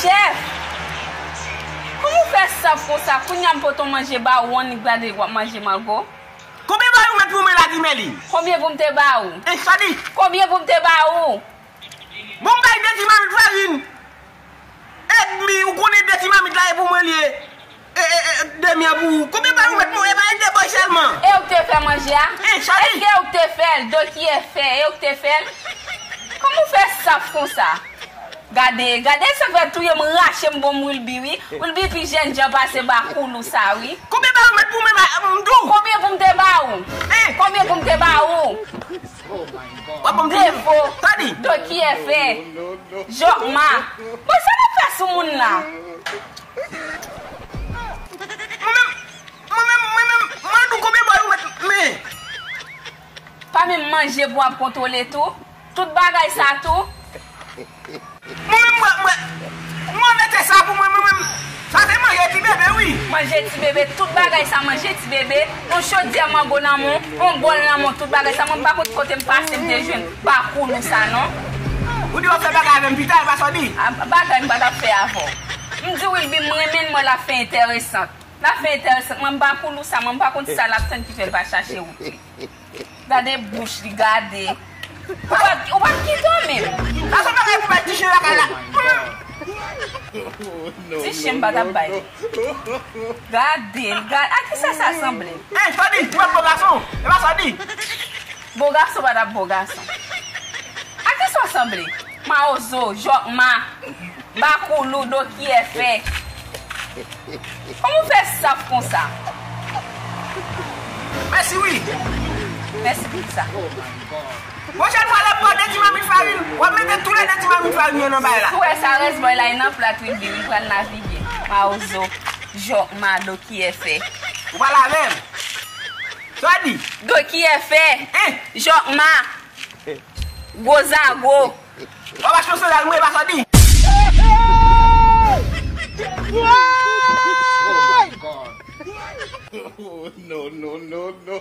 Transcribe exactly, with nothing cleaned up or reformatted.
Chèf! Kòman w fè saf konsa? Kounye a m pote yon manje ba ou, annik gade w ap manje mango. Konbyen bay ou met pou mwen la, di Mèlin? Konbyen pou m te ba ou? E sa di? Konbyen pou m te ba ou? Bon, m bay de ti mamit farin. Edmi, ou konnen de ti mamit la e pou mwen li ye. E, e, e, demi an pou ou. Konbyen bay ou met pou mwen? E bay de bòy sèlman. E ou k te fè manje a? E sa di? Èske ou k te fè l? Doki e fè. E ou k te fè l? Kòman w fè saf konsa? Gade, gade sa k fè touye m, rache m bon Wilby wi. Wilby pi jènjan pase ba koulou sa wi. Konbyen ba ou met pou mwen, m di w? Konbyen pou m te ba ou? Hein? Konbyen pou m te ba ou? W ap ban m di w? Defo. Tande. Doki e fè. Jòkma. Bon, sa n ap fè sou moun la? Mwen menm, mwen menm, mwen menm, mwen di w konbyen ba ou met, men. Pa menm manje pou w ap kontwole tou. Tout bagay sa tou. Mwen menm, mwen, mwen, mwen mete sa pou mwen, mwen menm. Sa se manje ti bebe, wi. Manje ti bebe, tout bagay sa manje ti bebe. Yon chodyè mango nan men w, yon bòl nan men w, tout bagay sa. Mwen m pa konn kote m pase, m te jwenn bakoulou sa, non. Ou di w ap fè bagay avè m pita, e pa sa w di? A, bagay m pa t ap fè avè w. M di Wilby, m renmen l, mwen l ap fè enteresan. L ap fè enteresan. Mwen m bakoulou sa, mwen m pa konn sa l ap tann ki fè l pa chache wout li. Gade bouch li, gade. Ou pa, ou pa kite w menm. Sa se bagay pou bay ti chen lakay la. Ti chen m pa t ap bay li. Gade l, gade. A kisa sa sanble? Hey, Sòdi, ou ap bo gason? E pa Sòdi? Bo gason pa t ap bo gason. A kisa w sanble? Mawozo, jòkma, bakoulou, doki e fè. Kòman w fè saf konsa? Mèsi wi. Mèsi pou sa. Pwochèn fwa lè m ba w de ti mamit farin, w ap mete toulède ti mamit farin yo nan bay la. Si w wè sa rès bòy la e nan plat wi, li pral navige. Mawozo, jòkma, doki e fè. Ou pa lave m. Sa w di? Doki e fè. Hein? Jòkma. Gwo zago. W ap achte yon sandal mwen, e pa sa w di? No, no, no, no.